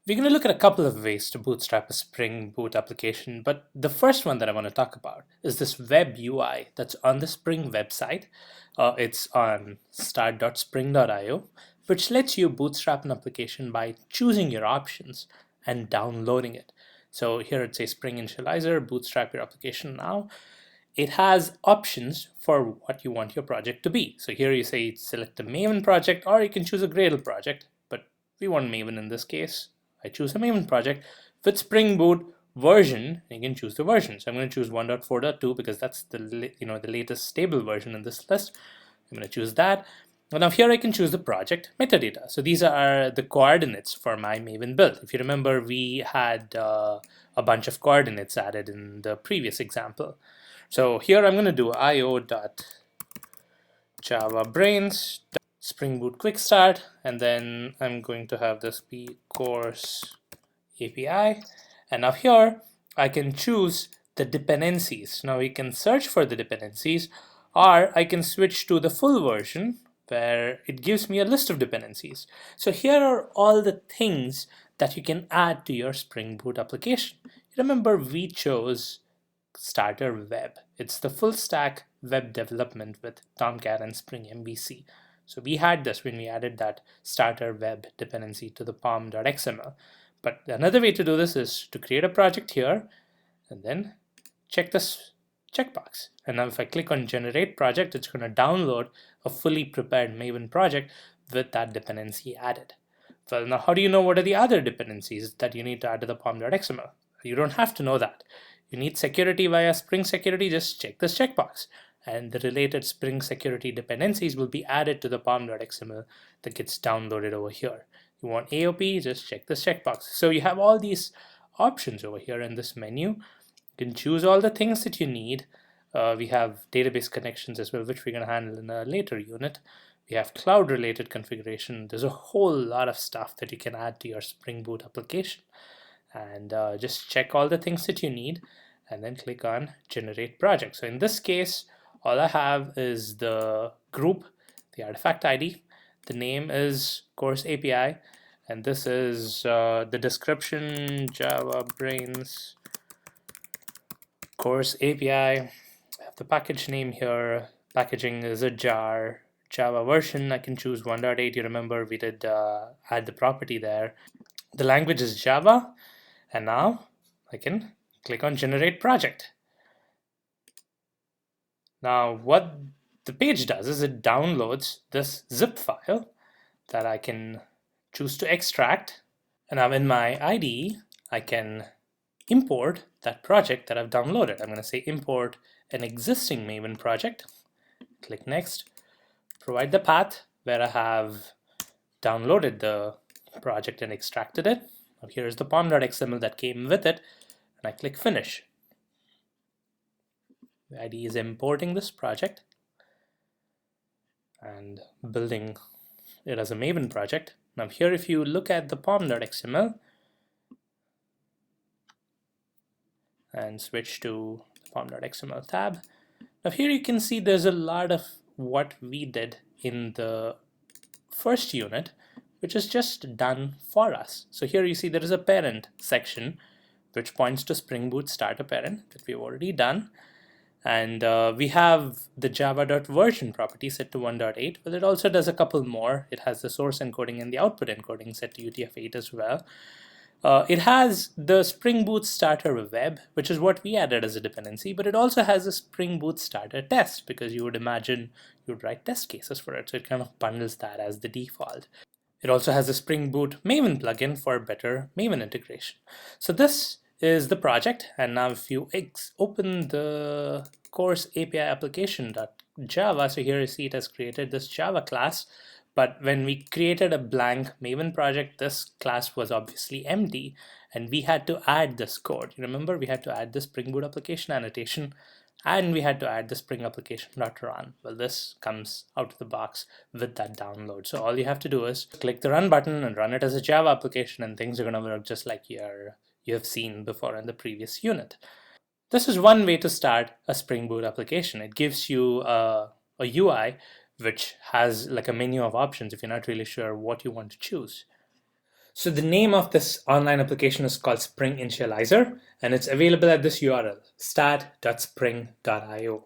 We're going to look at a couple of ways to bootstrap a Spring Boot application, but the first one that I want to talk about is this web UI that's on the Spring website. It's on start.spring.io, which lets you bootstrap an application by choosing your options and downloading it. So here it says Spring Initializer, bootstrap your application now. It has options for what you want your project to be. So here you say select a Maven project, or you can choose a Gradle project, but we want Maven in this case. I choose a Maven project with Spring Boot version. You can choose the version. So I'm going to choose 1.4.2 because that's the latest stable version in this list. I'm going to choose that. And now here I can choose the project metadata. So these are the coordinates for my Maven build. If you remember, we had a bunch of coordinates added in the previous example. So here I'm going to do io.javabrains Spring Boot Quick Start, and then I'm going to have this be course API. And now here I can choose the dependencies. Now we can search for the dependencies, or I can switch to the full version where it gives me a list of dependencies. So here are all the things that you can add to your Spring Boot application. Remember, we chose Starter Web. It's the full stack web development with Tomcat and Spring MVC. So we had this when we added that starter web dependency to the pom.xml. But another way to do this is to create a project here and then check this checkbox. And now if I click on generate project, it's going to download a fully prepared Maven project with that dependency added. Well, now how do you know what are the other dependencies that you need to add to the pom.xml? You don't have to know that. You need security via Spring Security, just check this checkbox. And the related Spring Security dependencies will be added to the pom.xml that gets downloaded over here. You want AOP, just check this checkbox. So you have all these options over here in this menu. You can choose all the things that you need. We have database connections as well, which we're going to handle in a later unit. We have cloud-related configuration. There's a whole lot of stuff that you can add to your Spring Boot application. And just check all the things that you need and then click on generate project. So in this case, all I have is the group, the artifact ID, the name is course API, and this is the description, JavaBrains course API. I have the package name here. Packaging is a jar. Java version, I can choose 1.8. You remember we did add the property there. The language is Java, and now I can click on generate project. Now what the page does is it downloads this zip file that I can choose to extract. And now in my IDE, I can import that project that I've downloaded. I'm going to say import an existing Maven project. Click next, provide the path where I have downloaded the project and extracted it. Now here's the pom.xml that came with it, and I click finish. The IDE is importing this project and building it as a Maven project. Now here, if you look at the pom.xml and switch to the pom.xml tab, now here you can see there's a lot of what we did in the first unit, which is just done for us. So here you see there is a parent section which points to Spring Boot starter parent that we've already done. And we have the java.version property set to 1.8, but it also does a couple more. It has the source encoding and the output encoding set to UTF-8 as well. It has the Spring Boot starter web, which is what we added as a dependency, but it also has a Spring Boot starter test, because you would imagine you'd write test cases for it. So it kind of bundles that as the default. It also has a Spring Boot Maven plugin for better Maven integration. So this is the project, and now if you open the course API application.java, so here you see it has created this Java class, but when we created a blank Maven project, this class was obviously empty, and we had to add this code. You remember, we had to add the Spring Boot application annotation, and we had to add the Spring application.run. Well, this comes out of the box with that download. So all you have to do is click the run button and run it as a Java application, and things are going to work just like you have seen before in the previous unit. This is one way to start a Spring Boot application. It gives you a UI which has like a menu of options if you're not really sure what you want to choose. So the name of this online application is called Spring Initializer, and it's available at this URL, start.spring.io.